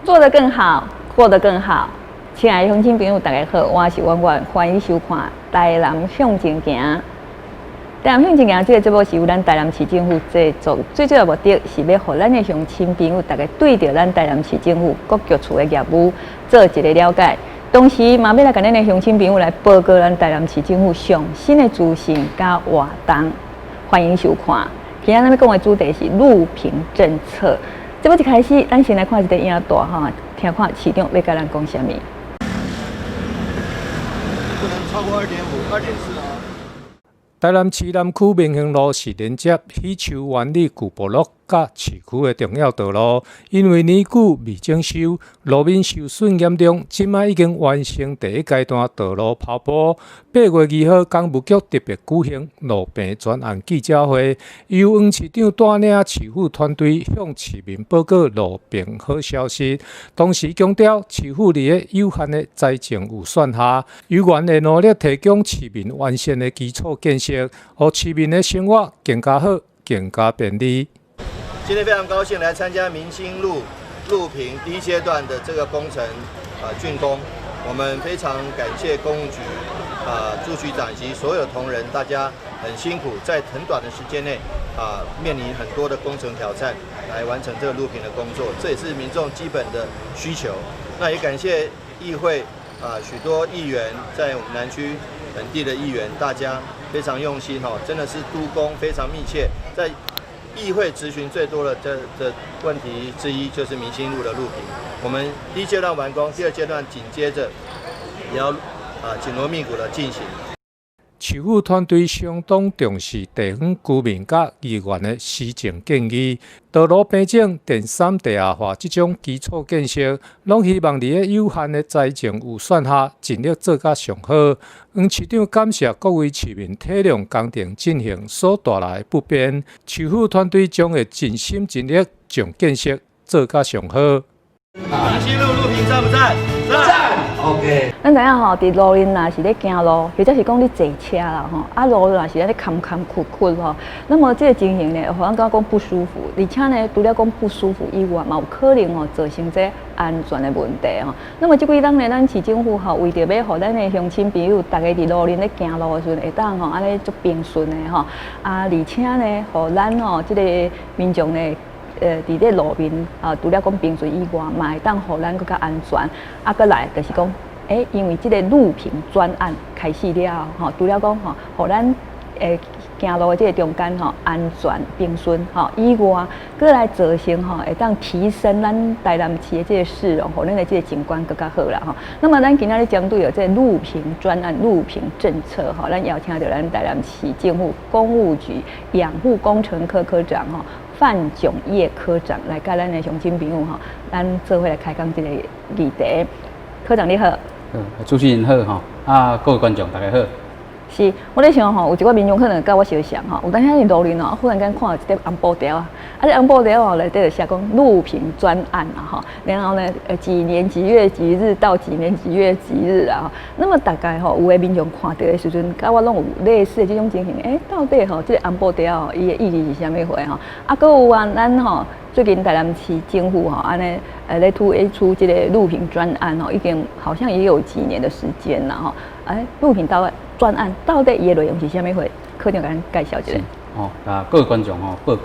做得更好，過得更好。親愛的鄉親朋友，大家好，我是婉婉，歡迎收看《台南向前行》。台南向前行這個節目是由咱台南市政府製作，最主要目的是欲予咱的鄉親朋友，大家對著咱台南市政府各局處的業務做一個了解。同時，嘛欲來共咱的鄉親朋友來報告咱台南市政府上新的資訊佮活動。歡迎收看。今仔日欲講的主題是路平政策。節目一開始，咱先來看一個影帶哈，聽看市長欲共咱講啥物。不能超過2.5、2.4啊。台南市南區民興路是連接喜樹灣里舊部落佮市區的重要道路，因為年久未整修，路面受損嚴重，這擺已經完成第一階段道路拋鋪。8月2號，工務局特別舉行路平專案記者會，由黃市長帶領市府團隊向市民報告路平好消息，同時強調市府佇咧有限的財政預算下，猶原會努力提供市民完善的基礎建設，予市民的生活更加好、更加便利。今天非常高興來參加民興路路平第一階段的這個工程啊竣工，我們非常感謝工務局啊朱局長以及所有同仁，大家很辛苦，在很短的時間內啊面臨很多的工程挑戰，來完成這個路平的工作，這也是民眾基本的需求。那也感謝議會啊許多議員在我們南區本地的議員，大家非常用心哦，真的是督工非常密切，在議會質詢最多的這問題之一就是民興路的路平，我們第一階段完工，第二階段緊接着也要啊緊鑼密鼓的進行。市府團隊相當重視地方居民佮議員的施政建議，道路平整、電三地下化這種基礎建設，攏希望佇咧有限的財政預算下，盡力做甲上好。黃市長感謝各位市民體諒工程進行所帶來的不便，市府團隊將會盡心盡力將建設做甲上好。民興路路平讚不讚？讚。OK。咱知影吼，佇路面若是咧行路，或者是講你坐車啦吼，啊路若是按呢坎坎屈屈吼，那麼這個情形呢，予咱感覺講不舒服，而且呢，除了講不舒服以外，嘛有可能吼造成這安全的問題吼。那麼這幾冬呢，咱市政府吼為著欲予咱的鄉親朋友，逐家佇路面咧行路的時陣，會當吼按呢足平順的吼，啊，而且呢，予咱吼這個民眾呢，佇咧路面啊，除了講平順以外，嘛會當予咱閣較安全。啊，閣來就是講，因為這個路平專案開始了後，吼，除了講吼，予咱行路的這個中間吼安全平順吼以外，閣來造成吼會當提升咱台南市的這個市容，予咱的這個景觀閣較好啦吼。那麼咱今仔日針對著這個路平專案、路平政策吼，咱邀請著咱台南市政府工務局養護工程科科長吼范炯業科長來佮咱的鄉親朋友吼，咱做伙來開講這個議題。科長你好。主持人好吼，啊各位觀眾大家好。是，我咧想吼，有一寡民眾可能佮我相像吼，有當時佇路面吼，忽然間看到一個紅布條啊，啊這紅布條吼內底就寫講路平專案啊吼，然後呢，幾年幾月幾日到幾年幾月幾日啊，那麼大概吼，有的民眾看著的時陣，佮我攏有類似的這種情形，到底吼，這個紅布條吼，伊的意義是啥物貨吼？啊，閣有啊，咱吼最近台南市政府吼，按呢咧推出這個路平專案吼，已經好像也有幾年的時間啦吼，路平到專案到底伊的內容是啥物貨？科長共咱介紹一下。哦，啊，各位觀眾吼，報告，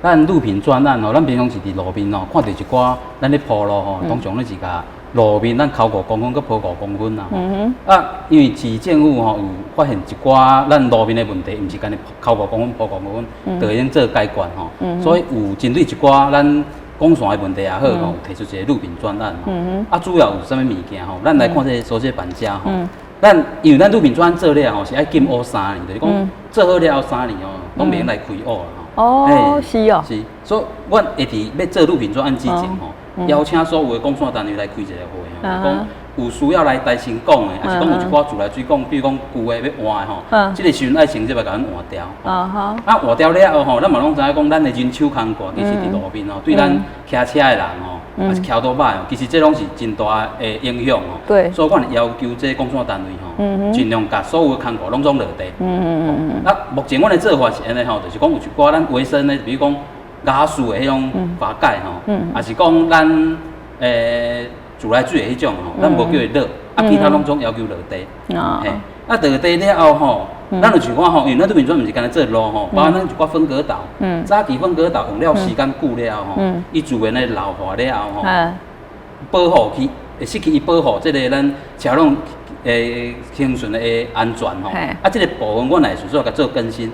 咱路平專案吼，咱平常時佇路面吼，看著一寡咱咧鋪路吼，通常攏是共路面咱剾5公分，閣鋪5公分啦。啊，因為市政府吼有發現一寡咱路面的問題，毋是干焦剾五公分鋪五公分，就會用做解決吼。所以有針對一寡咱管線的問題也好吼，提出一個路平專案吼。啊，主要有啥物物件吼？咱來看這個手寫板遮吼。咱因為咱路平專案做了吼，是愛禁烏三年，就是講做好了後三年吼，攏袂用來開烏啦吼。哦，是哦。是，所以阮會佇欲做路平專案之前吼，邀請所有的管線單位來開一個會吼，講有需要來台新講的，抑是講有一寡自來水管，比如講舊的欲換的吼，這個時陣愛先入來共阮換掉。啊，換掉了後吼，咱嘛攏知影講，咱的人手空掛，其實佇路面吼，對咱騎車的人吼，抑是騎摩托吼，其實這攏是真大的影響吼。所以阮會要求這管線單位吼，盡量共所有的空掛攏總落地。啊，目前阮的做法是按呢吼，就是講有一寡咱維生的，比如講瓦斯的彼種閥蓋吼，抑是講咱自來水的彼種吼，咱無叫伊落，啊，其他攏總要求落地。啊嘿，啊，落地了後吼，咱就像講吼，因為咱路平專毋是干焦做路吼，包括咱一寡分隔島，早期分隔島用了時間久了後吼，伊自然的老化了後吼，保護去會失去伊保護這个咱車輛行順的安全吼。啊，這个部分阮來順續共做更新。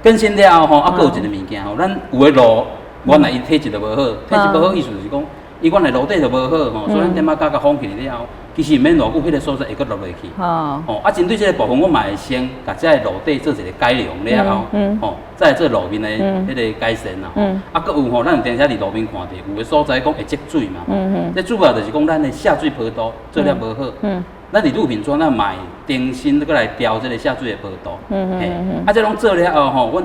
更新了後吼，啊，閣有一个物件吼，咱有的路原來伊體質就無好，體質無好意思就是講，伊原來路底就無好吼，所以咱點仔共封起來了後，其實毋免偌久，彼个所在會閣落落去。吼，啊，針對這个部分，我嘛會先共這个路底做一個改良了後，吼，再來做路面的彼个改善啦。啊，閣有吼，咱有定時佇路面看著，有的所在講會積水嘛。這主要就是講咱的下水坡度做了無好。咱佇路平專咱嘛會重新閣來調這个下水的坡度。嘿，啊，這攏做了後吼，阮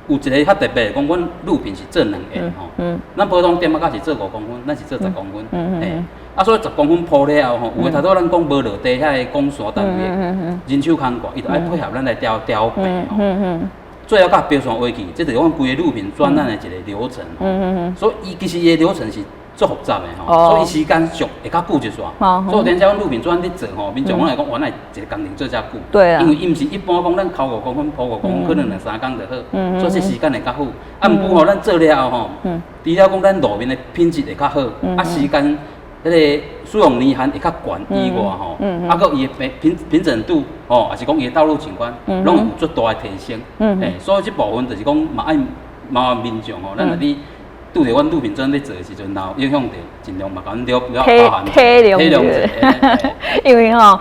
有一个較特別，講阮路平是做兩沿吼。咱普通點仔甲是做5公分，咱是做十公分。嘿，啊，所以十公分鋪了後吼，有的頭拄咱講無落地遐个管線單位人手工課，伊就愛配合咱來調調平吼。最後共標線畫去，這就是阮規个路平專案的一個流程。所以伊其實伊的流程是足複雜的吼，所以時間上會較久一撮。所以有陣時阮路平專案咧做吼，民眾攏會講原來一個工程做遮久。因為伊毋是一般講咱溝五公分鋪五公分，可能兩三工就好，所以這時間會較久。啊，毋過吼，咱做了後吼，除了講咱路面的品質會較好，啊，時間彼个使用年限會較懸以外吼，啊，閣伊的平整度吼，抑是講伊的道路景觀，攏會有足大的提升。嘿，所以這部分就是講嘛愛麻煩民眾吼，咱若佇拄著阮路平專咧做的時陣，若有影響著，盡量嘛共阮了了體包涵體諒體諒一下。因為吼，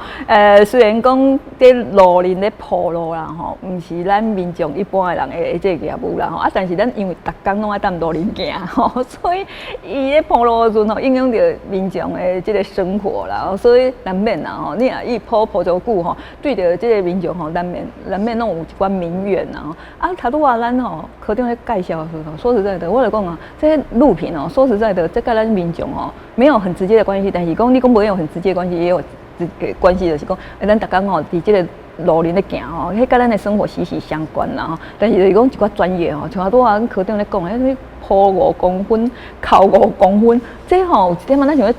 雖然講這路面咧鋪路啦吼，毋是咱民眾一般的人的這個業務啦吼，啊，但是咱因為逐工攏愛踮路面行吼，所以伊咧鋪路的時陣吼，影響著民眾的這個生活啦，所以難免啦吼，你若伊鋪鋪足久吼，對著這個民眾吼，難免攏有一寡民怨啦吼。啊，頭拄仔咱吼科長咧介紹的時候，說實在的，我就講啊，這路平哦，說實在的，這佮咱民眾吼沒有很直接的關係，但是講你講沒有很直接的關係，也有這個關係，就是講，咱逐工吼佇這個路面咧行吼，彼佮咱的生活息息相關啦吼。但是就是講一寡專業吼，像拄仔阮科長咧講，彼个鋪五公分、溝五公分，這吼有一點仔咱像咧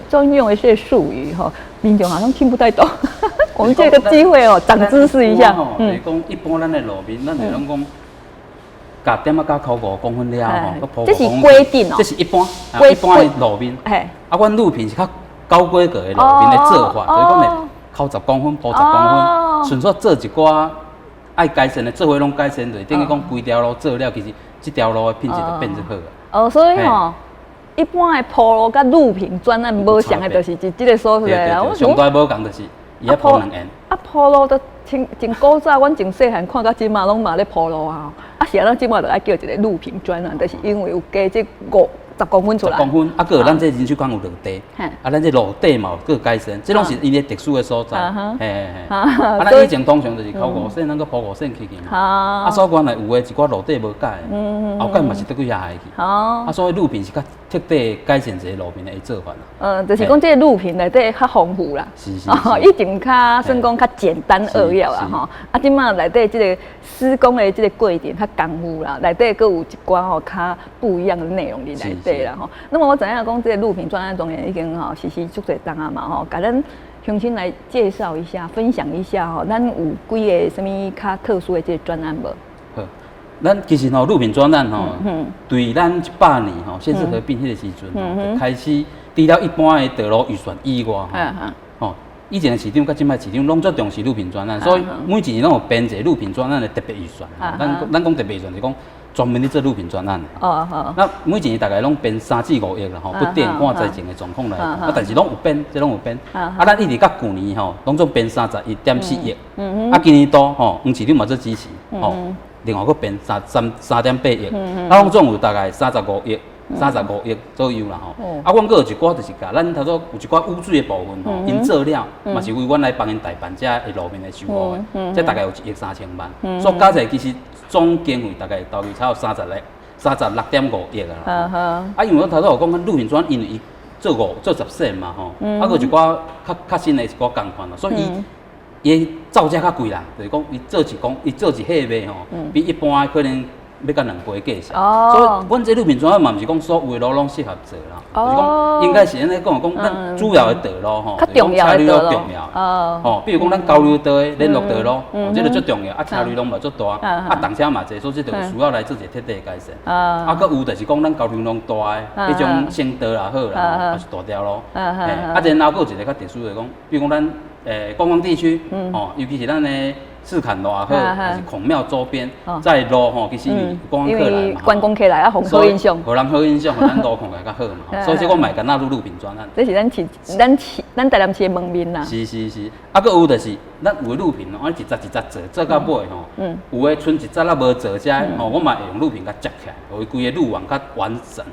專用的一些術語吼，民眾好像聽不太懂。我們這個機會哦，長知識一下。就是講一般咱的路面，咱就攏講。共點仔共溝五公分了吼，閣鋪這是規定哦。這是一般的路面。啊，阮路平是較高規格的路面的做法，就是講會溝十公分，鋪十公分，順續做一寡愛改善的，做伙攏改善，就是等於講規條路做了，其實這條路的品質就變做好。哦，所以吼，一般的鋪路佮路平專案無相的，就是這個所在啦。上大無仝就是伊愛鋪兩沿。啊，鋪路都真古早，阮從細漢看到這馬攏嘛咧鋪路啊。啊，是按怎這馬就愛叫一個路平專案，就是因為有加這50公分出來。十公分，啊，閣有咱這人手工有落地，啊，咱這路底嘛有閣改善，這攏是𪜶的特殊的所在。嘿嘿嘿。啊，咱以前通常就是溝5線，咱閣鋪5線起去嘛。啊，所以原來有的一寡路底無改，後蓋嘛是倒去遐害去。啊，所以路平是較徹底改善一個路面的做法啦。就是講這個路平內底較豐富啦。是是。以前較算講較簡單扼要啦吼。啊，這馬內底這個施工的這個過程較功夫啦，內底閣有一寡吼較不一樣的內容佇內底啦吼。那麼我知影講這個路平專案當然已經吼實施足濟冬啊嘛吼，共咱鄉親來介紹一下、分享一下吼，咱有幾个啥物較特殊的這個專案無？好，咱其實吼路平專案吼，對咱100年吼縣市合併彼个時陣吼，就開始除了一般的道路預算以外吼，以前的市長佮這擺市長攏足重視路平專案，所以每一年攏有編一個路平專案的特別預算。咱講特別預算是講專門咧做路平專案的。那每一年大概攏編3至5億啦吼，不定看財政的狀況來。啊，但是攏有編，這攏有編。啊，咱一直到舊年吼，攏總編31.4億。啊，今年度吼，黃市長嘛做支持，吼，另外閣編3.8億。啊，攏總有大概三十五億。35億左右啦吼，啊，阮閣有一寡就是共咱頭拄有一寡雨水的部分吼，𪜶做了，嘛是由阮來幫𪜶代辦這个路面的修護的，這大概有1億3千萬，所以加起來其實總經費大概投入差不多36.5億啊。啊，因為阮頭拄有講，路平專因為伊做5做10線嘛吼，啊，閣有一寡較新的一寡工款啦，所以伊伊的造價較貴啦，就是講伊做一工伊做一貨賣吼，比一般的可能。欲共人陪計數。所以，阮這路平專案嘛，毋是講所有的路攏適合做啦，就是講應該是按呢講，講咱主要的道路吼，較重要的道路重要。吼，比如講咱交流道的聯絡道路，這個足重要，啊，車流量嘛足大，啊，動車嘛濟，所以這就需要來做一個徹底的改善。啊，閣有就是講咱交流量大的，彼種省道也好啦，抑是大條路。啊，然後閣有一個較特殊的講，比如講咱觀光地區，吼，尤其是咱的赤崁路也好，抑是孔廟周邊，在路吼，其實因為觀光客來嘛，觀光客來啊，予好印象，予人好印象，予咱路看起來較好嘛，所以這個嘛會納入路平專案。這是咱台南市的門面啦。是是是，啊，閣有就是咱有的路平哦，按呢一節一節做，做到尾吼，有的賰一節仔無做遮，吼，我嘛會用路平共接起來，予伊規个路網較完整。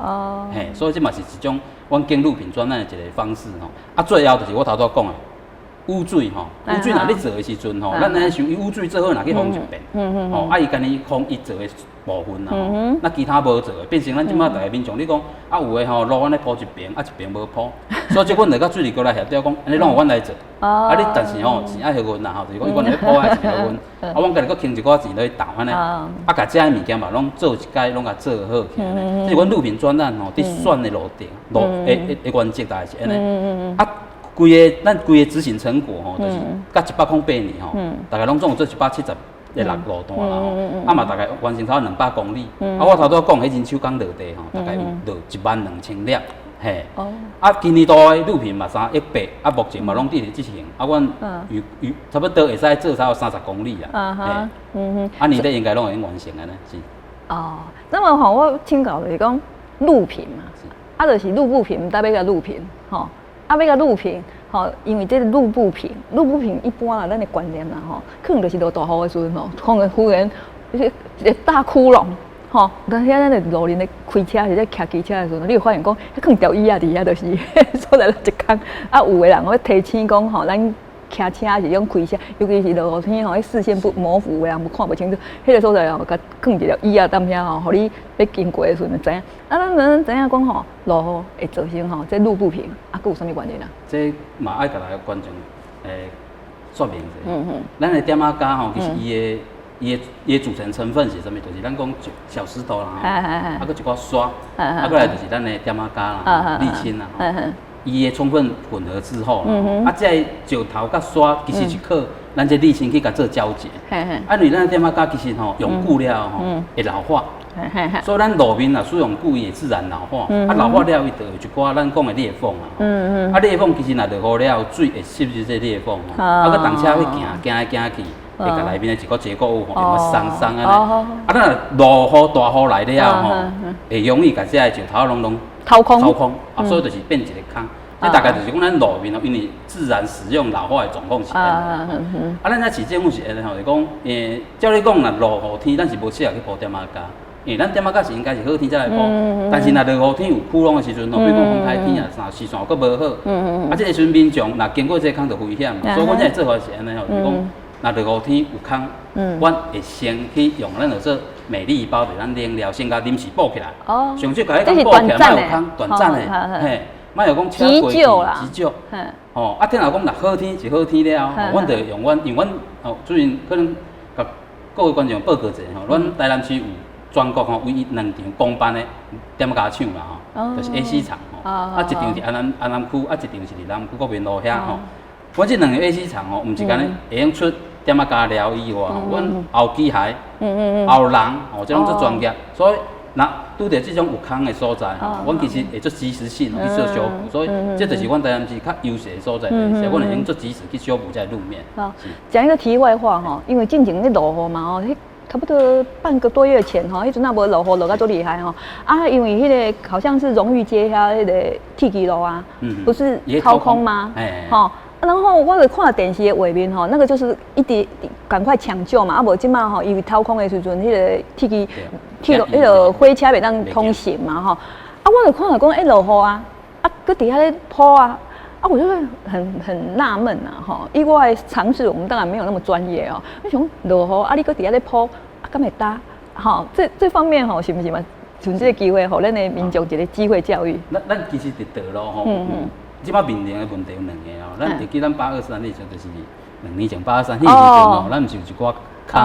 嘿，所以這嘛是一種阮經路平專案的一個方式吼。啊，最後就是我頭拄講的。雨水吼，雨水若咧做的時陣吼，咱按呢想，伊雨水做好，若去封一遍，吼，啊伊干焦封伊做的部分啦，吼，那其他無做的，變成咱這擺逐个民眾，你講啊有的吼路按呢鋪一爿，啊一爿無鋪，所以這阮就佮水利局來協調講，按呢攏予阮來做，啊你但是吼錢愛予阮啦吼，就是講伊阮咧鋪啊錢予阮，啊阮家己閣傾一寡錢落去投按呢，啊共這个物件嘛攏做一擺攏共做好起來，這是阮路平專案吼，佇選的路程路的的原則大概是按呢，啊。規个咱規个執行成果吼，就是佮108年吼，大概攏總有做170个路段啦吼，啊嘛大概完成差不多200公里。啊，我頭拄仔講彼陣手工落地吼，大概有落1萬2千粒，嘿。啊，今年度的路平嘛3億8，啊目前嘛攏佇咧執行，啊，阮預預差不多會使做差不多30公里啦。啊，年底應該攏會用完成的呢，是。哦，那麼吼，我請教就是講路平嘛，啊，就是路不平，毋知欲共路平，吼。啊，欲共路平，吼，因為這個路不平，路不平一般啦，咱的觀念啦，吼，可能就是落大雨的時陣吼，可能忽然一個大窟窿，吼，但遐咱的路面咧開車或者騎機車的時陣，你會發現講，彼囥條椅仔佇遐，就是所在一空。啊，有的人會提醒講，吼，咱騎車是用開車，尤其是落雨天吼，彼視線不模糊的人，看無清楚，彼個所在吼，共囥一條椅仔踮遐吼，予你欲經過的時陣就知影。啊，咱知影講吼，落雨會造成吼，這路不平，啊，閣有啥物原因啊？這嘛愛共大家觀眾說明一下。咱的點仔膠吼，其實伊的組成成分是啥物？就是咱講小石頭啦，啊，閣一寡沙，啊，閣來就是咱的點仔膠啦、瀝青啦。伊的充分混合之後，啊，這个石頭佮沙其實是靠咱這瀝青去共做膠結。啊，因為咱點仔膠其實吼用久了吼會老化，所以咱路面若使用久，伊會自然老化。啊，老化了伊就有一寡咱講的裂縫啊。啊，裂縫其實若落雨了，水會滲入這裂縫吼。啊，閣動車去行行來行去，會共內面的一個結構物吼，會鬆鬆按呢。啊，咱若落雨大雨來了吼，會容易共這个石頭攏攏掏空，掏空啊，所以就是變一個空。這大概就是講咱路面哦，因為自然使用老化的狀況是按呢。啊，咱遮市政府是按呢吼，就是講，照理講，若落雨天，咱是無適合去鋪點仔膠，因為咱點仔膠是應該是好天才來鋪。但是若落雨天有窟窿的時陣吼，比如講風颱天啊，啥視線閣無好，啊，這個時陣民眾若經過這個空就危險嘛。所以阮這個做法是按呢吼，就是講，若落雨天有空，阮會先去用咱就做美麗包，就是咱冷料先共臨時補起來。上少共彼空補起來，莫有空短暫的，嘿，莫有講車過去急救。吼，啊，聽若講若好天是好天了，阮就用阮，因為阮哦，主任可能共各位觀眾報告一下吼，阮台南市有全國吼唯一兩場公辦的點仔膠廠啦吼，就是 AC 廠吼，啊，一場佇安南區，啊，一場是佇南區國民路遐吼。阮這兩個 AC 廠吼，毋是干焦會用出點仔膠料以外，阮後機械、後人吼，這攏足專業，所以若拄著這種有空的所在吼，阮其實會做及時性去做修補，所以這就是阮台南市較優勢的所在，就是阮會用做及時去修補這個路面。好，講一個題外話吼，因為進前咧落雨嘛吼，差不多半個多月前吼，彼陣若無落雨落甲足厲害吼，啊，因為彼個好像是榮譽街遐彼個鐵枝路啊，不是掏空嗎？吼。然後我就看電視的畫面吼，那個就是一直趕快搶救嘛，啊無這馬吼，伊掏空的時陣，彼個鐵枝鐵路彼個火車袂當通行嘛吼，啊，我就看著講，欸，落雨啊，啊，閣佇遐咧鋪啊，啊，我就很納悶啊，吼，以我的常識，我們當然沒有那麼專業哦。我想落雨啊，你閣佇遐咧鋪，啊，敢會焦？吼，這方面吼，是毋是嘛？趁這個機會，予咱的民眾一個機會教育。咱其實佇道路吼。這擺面臨的問題有兩個哦，咱會記咱823那時陣就是2年前823彼個時陣吼，咱毋是有一寡空，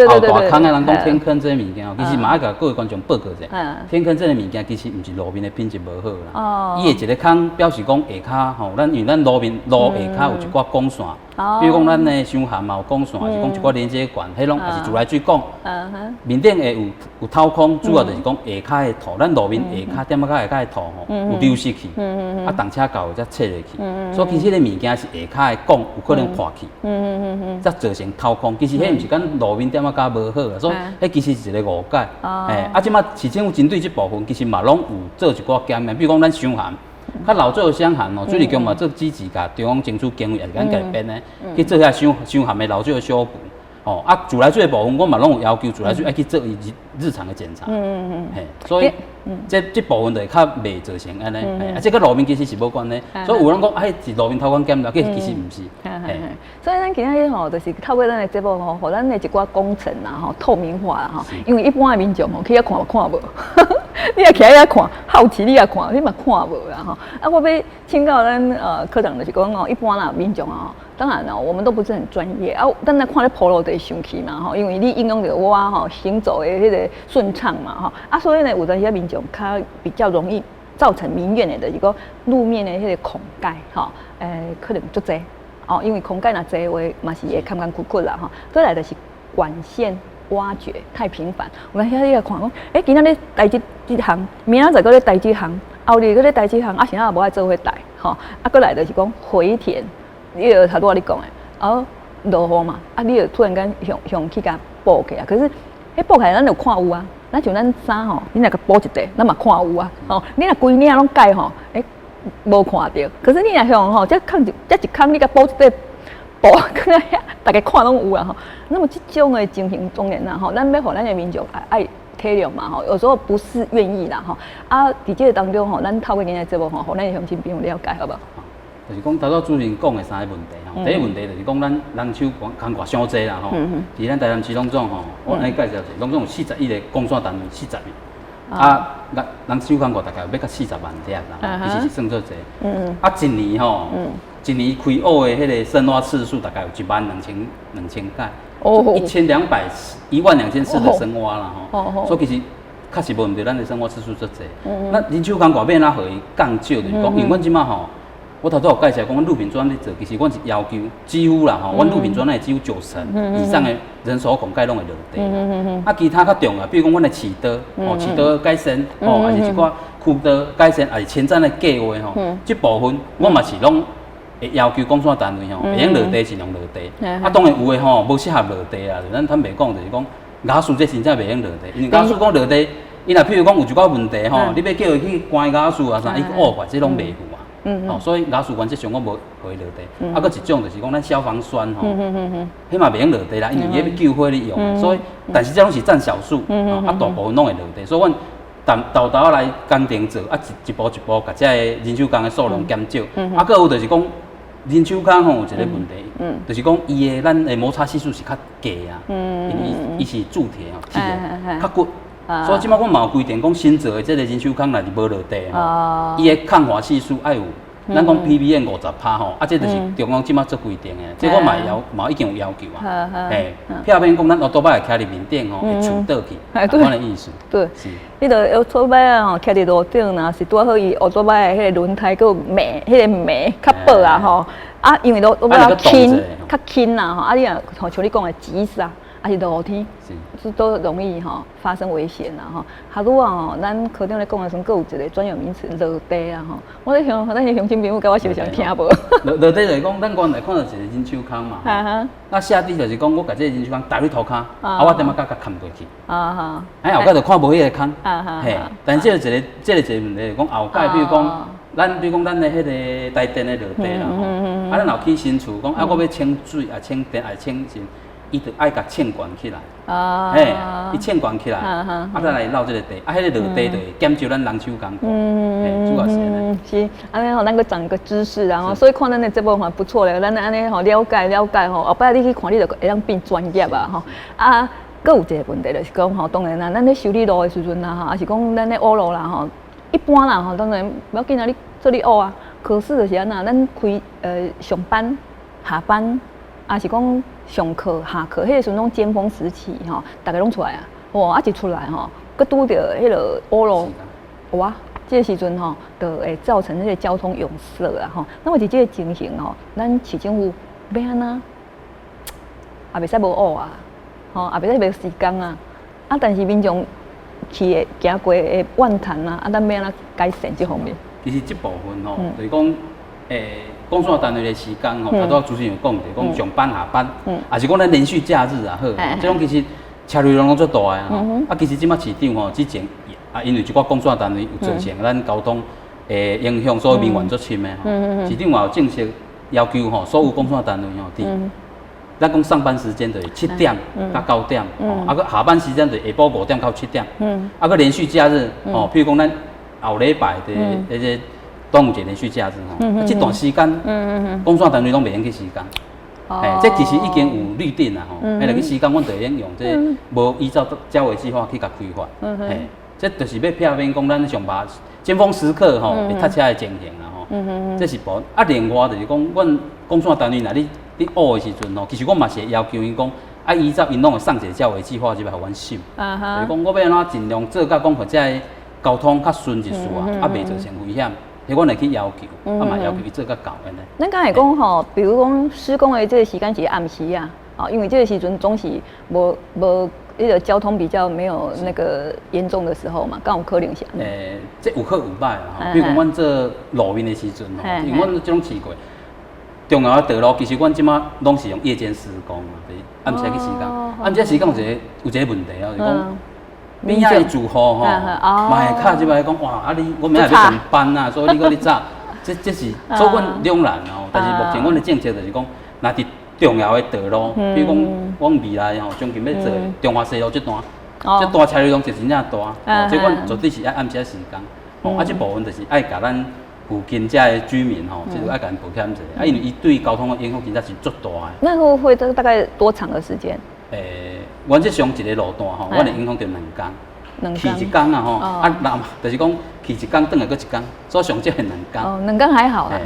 后大空的人講天坑這个物件，其實嘛愛共各位觀眾報告一下。天坑這个物件其實毋是路面的品質無好啦，伊的一个空表示講下跤吼，咱因為咱路面路下跤有一寡管線，比如講咱的傷鹹嘛有管線，抑是講一寡連接管，彼攏也是自來水管，面頂會有透空，主要就是講下跤的土，咱路面下跤點仔較下跤的土吼，有流失去，啊，動車到才切落去，所以其實彼个物件是下跤的管有可能破去，才造成透空。其實彼毋是講路面點仔較無好啊，所以彼其實是一個誤解。欸，啊，這馬市政府針對這部分，其實嘛攏有做一寡檢驗，比如講咱傷鹹，較老做傷鹹哦，水利局嘛做積極共中央爭取經費，也是咱家己編的，去做遐傷傷鹹的漏水的修補。哦，啊，自來水的部分，我嘛攏有要求自來水愛去做伊日日常的檢查。嘿，所以這部分就會較袂造成按呢。啊，這佮路面其實是無關係。所以有人講，啊，彼是路面偷工減料，其實毋是。嘿，所以咱今仔日吼，就是透過咱的節目吼，予咱的一寡工程啊吼透明化啦吼。因為一般的民眾吼去遐看看無，你若徛遐看，好奇你也看，你嘛看無啦吼。啊，我欲請教咱科長就是講哦，一般啦民眾啊。當然了，我們都不是很專業啊。但咱看咧鋪路就會生氣嘛吼，因為你影響著我吼行走的彼个順暢嘛吼。啊，所以呢，有陣時民眾較比較容易造成民怨的，就是講路面的彼个孔蓋吼，可能足濟哦，因為孔蓋若濟的話，嘛是會坎坎屈屈啦吼。再來就是管線挖掘太頻繁，有陣時你來看講，欸，今仔日代這這項，明仔載閣咧代這項，後日閣咧代這項，啊，是按怎無愛做伙代吼？啊，閣來就是講回填。你就頭拄仔你講的，啊，落雨嘛，啊，你就突然間向向去共補起來，可是彼補起來，咱就看有啊。咱像咱衫吼，你若共補一塊，咱嘛看有啊。吼，你若規領攏蓋吼，欸，無看著。可是你若向吼，這空一這一空，你共補一塊布，囥佇遐，逐家看攏有啊吼。那麼這種的情形當然啦吼，咱欲予咱的民眾愛體諒嘛吼，有時候不是願意啦吼。啊，佇這个當中吼，咱透過今仔節目吼，予咱的鄉親朋友了解，好無？就是講頭拄主持人講的三个問題吼，第一個問題就是講咱人手工課傷濟啦吼，佇咱台南市攏總吼，我按呢介紹者，攏總有41个管線單位，四十个，啊，人人手工課大概有欲到40萬粒啦，其實是算做濟。啊，一年吼，一年開挖的彼个深挖次數大概有1萬2千擺，12,4的深挖啦吼，所以其實確實無毋對，咱的深挖次數足濟。那人手工課欲按怎予伊降少，就是講，因為阮這馬吼。我頭拄有介紹講，阮路平專咧做，其實阮是要求幾乎啦吼，阮路平專案幾乎9成以上的人手孔蓋攏會落地。啊，其他較重要，比如講阮的市道，哦，市道改善，哦，抑是一寡區道改善，抑是前瞻的計劃吼，這部分我嘛是攏會要求管線單位吼，會用落地盡量落地。啊，當然有的吼無適合落地啊，咱坦白講就是講，瓦斯這真正袂用落地，因為瓦斯講落地，伊若譬如講有一寡問題吼，你欲叫伊去關瓦斯啊啥，伊惡法這攏袂赴啊。哦，所以瓦斯原則上我無予伊落地。啊，閣一種就是講咱消防栓吼，彼嘛袂用落地啦，因為伊欲救火咧用。所以，但是這攏是佔少數，啊，大部分攏會落地。所以，阮沓沓仔來工程做，啊，一一步一步，共這个人手工的數量減少。啊，閣有就是講人手工吼有一個問題，就是講伊的咱的摩擦係數是較低啊，因為伊是鑄鐵吼，鐵的較骨。所以這馬阮嘛有規定，講新造的這个人手空若是無落地吼，伊的抗滑係數愛有，咱講 PBN 50%吼，啊，這就是中央這馬做規定的，這我嘛要嘛已經有要求啊，嘿，避免講咱歐多擺會徛佇面頂吼，會揬倒去，按呢意思。對，彼个歐多擺啊吼，徛佇路頂若是拄好伊歐多擺的彼個輪胎閣有磨，彼个磨較薄啊吼，啊，因為路路較輕，較輕啦吼，啊，你若吼像你講的急剎。抑是落雨天，這都容易吼發生危險啦吼。哈拄啊吼，咱科長咧講的時陣，閣有一個專有名詞落地啊吼。我咧想，咱的鄉親朋友佮我相像聽無？落落地就是講，咱原來看到一個人手空嘛。那下地就是講，我共這个人手空搭佇塗跤，啊，我點仔共崁過去。哎，後蓋就看無彼个空。嘿，但這個一个，這个一个問題，講後蓋，比如講，咱比如講咱的彼个台電的落地啦吼，啊，咱若起新厝，講啊，我欲請水啊，請電啊，請啥？伊就愛共衝懸起來，嘿，伊衝懸起來，啊，再來落這个地，啊，彼个落地就會減少咱人手工課，嘿，主要是按呢。是，按呢吼，咱閣長個知識啊，所以看咱的節目嘛不錯咧，咱按呢吼了解了解吼，後擺你去看你就會當變專業啊吼。啊，閣有一個問題就是講吼，當然啦，咱咧修理路的時陣啦吼，抑是講咱咧挖路啦吼，一般啦吼，當然無要緊啊，你做你挖啊，可是就是按怎，咱開上班、下班，抑是講。上課下課，彼個時陣攏尖峰時期吼，逐家攏出來啊，哇！啊一出來吼，閣拄著彼个烏路，哇！這個時陣吼，就會造成彼個交通擁塞啊吼。那麼佇這個情形吼，咱市政府欲按怎？也袂使無烏啊，吼，也袂使無時間啊。啊，但是民眾去的行過會怨嘆啊，啊，咱欲按怎改善這方面？其實這部分吼，就是講，工作單位的時間吼，頭拄仔主持人有講，就是講上班下班，抑是講咱連續假日啊好，這種其實車流量攏足大的吼。啊，其實這擺市長吼之前啊，因為一寡工作單位有造成咱交通的影響，所以民怨足深的吼。市長嘛有正式要求吼，所有工作單位吼，佇咱講上班時間就是7點到9點，啊，閣下班時間就是下晡5點到7點，啊，閣連續假日，吼，譬如講咱後禮拜的彼個端午節連續假日吼，這段時間，工作單位攏袂用去施工。嘿，這其實已經有律定啦吼，彼落去施工，阮就會用用這無依照交維計劃去共開發，嘿，這就是欲避免講咱上班尖峰時刻吼會塞車的情形啦吼。這是無啊，另外就是講，阮工作單位若你佇烏的時陣吼，其實我嘛是會要求𪜶講，愛依照𪜶攏會送一個交維計劃入來予阮審，就是講我欲按怎盡量做甲講，予這个交通較順一絲啊，啊袂造成危險。彼阮會去要求，啊嘛要求伊做較到按呢。咱剛才講吼，比如講施工的這個時間是暗時啊，啊，因為這個時陣總是無無彼個交通比較沒有那個嚴重的時候嘛，敢有可能是？這有好有歹啦吼。比如講，阮做路面的時陣吼，因為阮這種試過重要的道路，其實阮這馬攏是用夜間施工啊，就是暗時去施工。暗時施工有一個問題啊，就是講邊仔的住戶吼，嘛會敲入來講，哇！啊你我明仔載欲上班啊，所以你閣咧早，這是所以阮兩難哦。但是目前阮的政策就是講，若佇重要的道路，比如講，阮未來吼將近欲做中華西路這段，這段車流量就真正大，哦，這阮絕對是愛暗時施工。哦，啊，這部分就是愛共咱附近遮的居民吼，就是愛共𪜶抱歉一下，啊，因為伊對交通的影響真正是足大的。那會會大概多長的時間？原則上一個路段吼，阮會影響著兩工，去一工啊吼，啊，南就是講去一工，轉來閣一工，所以上少會兩工。哦，兩工還好啦。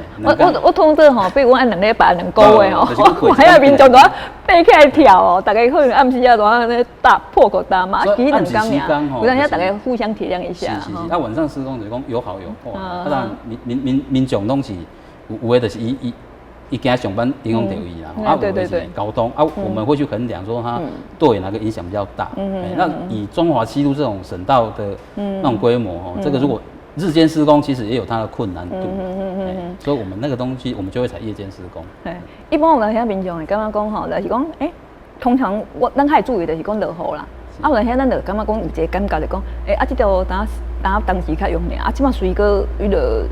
我通常吼，比如講按兩禮拜、2個月吼，我還要民眾都爬起來跳哦，逐家可能暗時啊，都按呢大破口大罵，其實兩工爾，有當時逐家互相體諒一下。是是是，啊，晚上施工就是講有好有壞，啊，當然民眾攏是有的，就是伊驚上班影響著伊啦，啊，有的是交通啊，我們會去衡量說它對哪個影響比較大。那以中華西路這種省道的那種規模哦，這個如果日間施工，其實也有它的困難度。所以我們那個東西，我們就會採夜間施工。一般有當時民眾會感覺講吼，就是講，欸，通常我咱較會注意就是講落雨啦。啊，有當時咱就感覺講有一個感覺就講，欸，啊，這條當當當時較用爾，啊，這擺隨閣彼個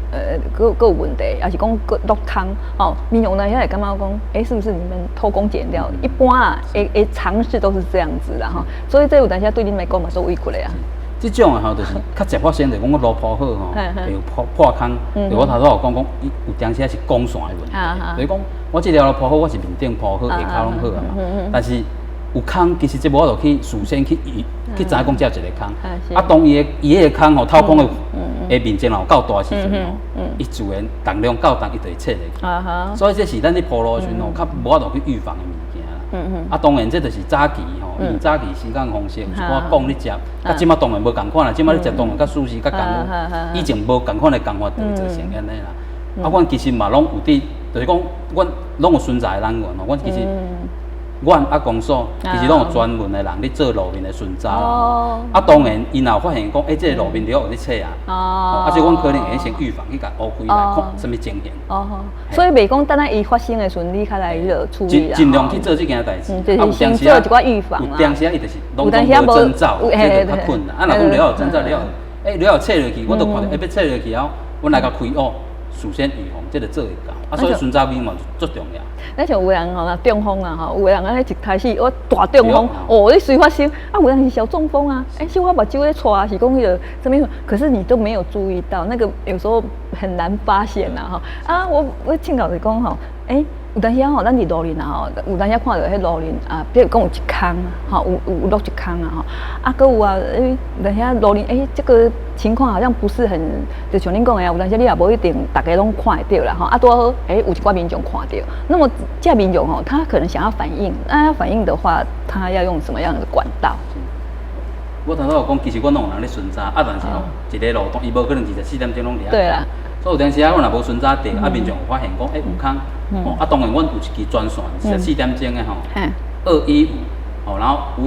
閣閣有問題，抑是講閣落空，吼，民眾當時會感覺講，欸，是不是你們偷工減料？一般啊，會常識都是這樣子啦，吼，所以這有當時對恁來講嘛，做委屈的啊。這種的吼，就是較常發生，就講我路鋪好吼，會有破破空。就我頭拄有講講，伊有當時是光線的問題，就是講我這條路鋪好，我是面頂鋪好，下跤攏好啊嘛，但是有空，其實這無法度去事先去預去知影講這有一個空。啊，當伊彼個空吼，透空的面積若有夠大的時陣吼，伊自然重量夠重，伊就會切落去。所以這是咱咧鋪路的時陣吼，較無法度去預防的物件啦。啊，當然這就是早期吼，因為早期施工方式有一寡鋼咧接，啊，這擺當然無仝款啦，這擺咧接當然較舒適較工以前無仝款的工法就會造成按呢啦。啊，阮其實嘛攏有佇，就是講阮攏有巡查的人員吼，阮其實。阮啊公所其實攏有專門的人咧做路面的巡查啦。啊，當然，𪜶若有發現講，欸，這個路面了有咧切啊，啊，這阮可能會先預防去共烏開來看啥物情形。哦，所以袂講等下伊發生的時陣，你較來彼落處理啦。盡量去做這件代誌。就是先做一寡預防啦。有當時啊，伊就是攏總無徵兆，這就較困難。啊，若講了有徵兆了，欸，了有切落去，我都看著，欸，欲切落去後，阮來共開烏，事先預防，這就做會到。啊，所以巡查員嘛足重要。咱像有人吼，中風啊吼，有的人按呢一開始我大中風，哦，你隨發生啊，有人是小中風啊，欸，小可目睭咧掣，是講彼個啥物，可是你都沒有注意到，那個有時候很難發現吶吼。啊，我聽到就講吼，欸。有當時吼，咱佇路面啊吼，有當時看著彼路面啊，比如講有一空，吼，有落一空啊吼，啊，閣有啊，欸，有當時路面，欸，這個情況好像不是很，就像恁講的啊，有當時你也無一定逐家攏看會著啦吼，啊，拄好，欸，有一寡民眾看著，那麼這民眾吼，他可能想要反映，那要反映的話，他要用什麼樣的管道？我頭拄有講，其實阮攏有人咧巡查，啊，但是吼，一个路段伊無可能24點鐘攏佇遐。對啦。所以有當時啊，阮若無巡查著，啊，民眾有發現講，欸，有空，吼，啊，當然阮有一支專線，24點鐘的吼，215，哦，然後5555，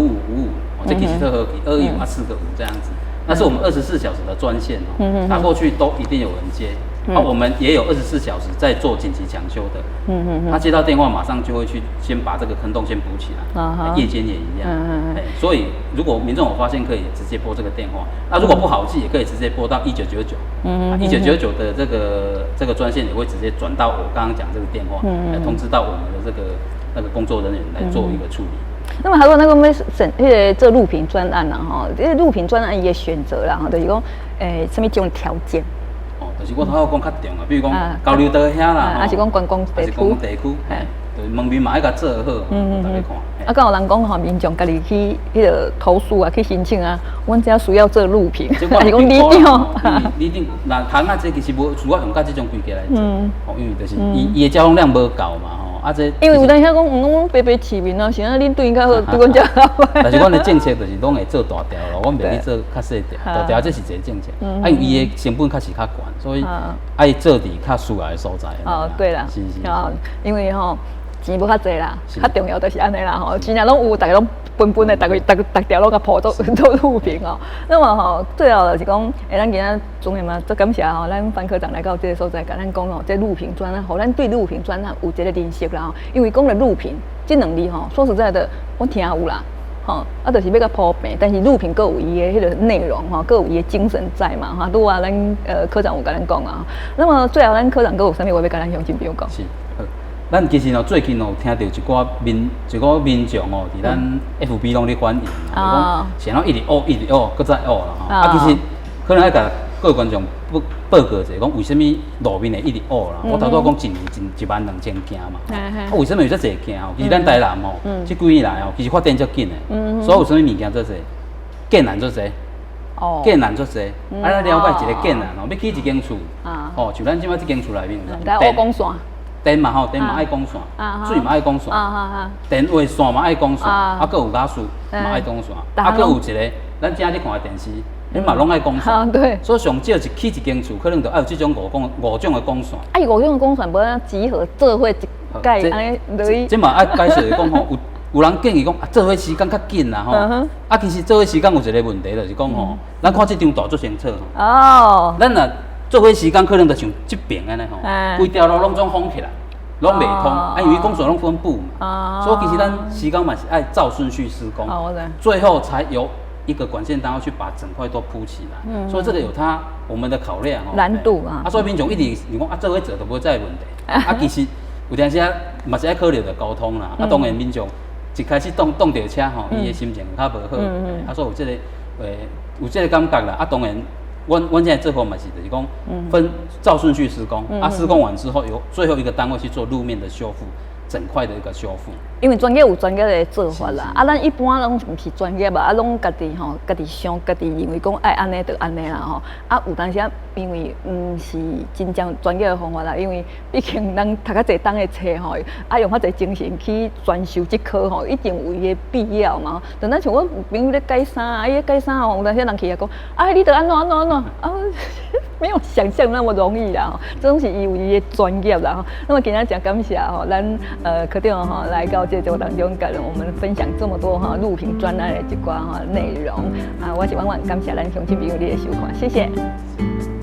哦，這其實特好記，215啊四個五這樣子，那是我們24小時的專線哦，打過去都一定有人接。啊，我們也有24小時在做緊急搶修的。他接到電話馬上就會去先把這個坑洞先補起來。夜間也一樣。所以如果民眾有發現，可以直接撥這個電話。那如果不好記，也可以直接撥到一九九九。1999的這個專線也會直接轉到我剛剛講這個電話，來通知到我們的這個那個工作人員來做一個處理。那麼還有那個欲審，彼个做路平專案啦吼，這個路平專案伊的選擇啦吼，就是講，欸，啥物種條件？哦，就是我頭仔講較重啊，比如講交流道遐啦，還是講觀光地區，觀光地區，嘿，對，門面嘛愛共做好，大家看。啊，敢有人講吼，民眾家己去彼个投訴啊，去申請啊，阮遮需要做路平，還是講里長？里長，那窗仔這其實無需要用到這種規格來做，哦，因為就是伊伊的交通量無夠嘛，吼。啊，這因為有當時講，阮白白市民啊，是按恁對較好，對阮遮較歹。但是阮的政策就是攏會做大條咯，阮袂去做較細條，大條這是一個政策。啊，因為伊的成本確實較懸，所以愛做佇較需要的所在。哦，對啦，是是。哦，因為吼錢無較濟啦，較重要就是按呢啦吼，錢若攏有，逐家攏分分的，逐个逐逐條攏共鋪做做路平哦。那麼吼，最後就是講，欸，咱今仔當然嘛，足感謝吼，咱范科長來到這个所在，共咱講吼，這路平專案，予咱對路平專案有一個認識啦吼。因為講著路平這兩字吼，說實在的，我聽有啦，吼，啊，就是欲共鋪平，但是路平閣有伊的彼个內容吼，閣有伊的精神在嘛，哈，拄仔咱科長有共咱講啊。那麼最後，咱科長閣有啥物話欲共咱鄉親朋友講？是。咱其實哦，最近哦，有聽著一寡民眾哦，佇咱 FB 攏咧反映，講是按怎一直挖一直挖，閣再挖啦吼。啊，其實可能愛共各位觀眾報告一下，講為啥物路面會一直挖啦？我頭拄仔講一年進1萬2千件嘛。啊，為啥物有遮濟件吼？其實咱台南吼，這幾年來吼，其實發展足緊的，所以有啥物物件足濟，建案足濟。建案足濟，啊，咱了解一个建案吼，欲起一間厝，吼，像咱這擺這間厝內面，電講線。電嘛吼，電嘛愛講線，水嘛愛講線，電話線嘛愛講線，啊，閣有瓦斯嘛愛講線，啊，閣有一个，咱遮咧看的電視，彼嘛攏愛講線。對。所以上少一起一間厝，可能就愛有這種五種的講線。啊，伊五種的講線無按怎集合做伙一蓋按呢落去。這嘛愛解釋講吼，有人建議講啊，做伙時間較緊啦吼。啊，其實做伙時間有一个問題，就是講吼，咱看這張圖足清楚。咱若做伙時間可能就像這邊按呢吼，規條路攏總封起來，攏袂通。啊，因為講線攏分布嘛，所以其實咱施工嘛是愛照順序施工，最後才由一個管線單位去把整塊都鋪起來。所以這個有它我們的考量吼。難度啊。啊，所以民眾一直想講啊，做伙做就無這个問題。啊，其實有當時啊，嘛是愛考慮著交通啦。啊，當然民眾一開始擋著車吼，伊的心情較無好。啊，所以有這个感覺啦。啊，當然。阮現在做法嘛是，就是講分照順序施工，啊，施工完之後由最後一個單位去做路面的修復，整塊的一個修復。因為專業有專業的做法啦，啊，咱一般攏毋是專業啊，啊，攏家己吼，家己想，家己認為講愛按呢就按呢啦吼，啊，有當時啊，因為毋是真正專業的方法啦，因為畢竟咱讀較濟冬的冊吼，啊，用較濟精神去專修這科吼，一定有伊的必要嘛。就咱像阮朋友咧改衫啊，伊咧改衫吼，有當時人去來講，啊，你著按怎按怎按怎，啊，沒有想象那麼容易啦，這攏是伊有伊的專業啦。那麼今仔誠感謝吼，咱科長吼來到這個節目當中，共我們分享這麼多哈路平專案的一寡哈內容啊，我是婉婉，感謝咱鄉親朋友你的收看，謝謝。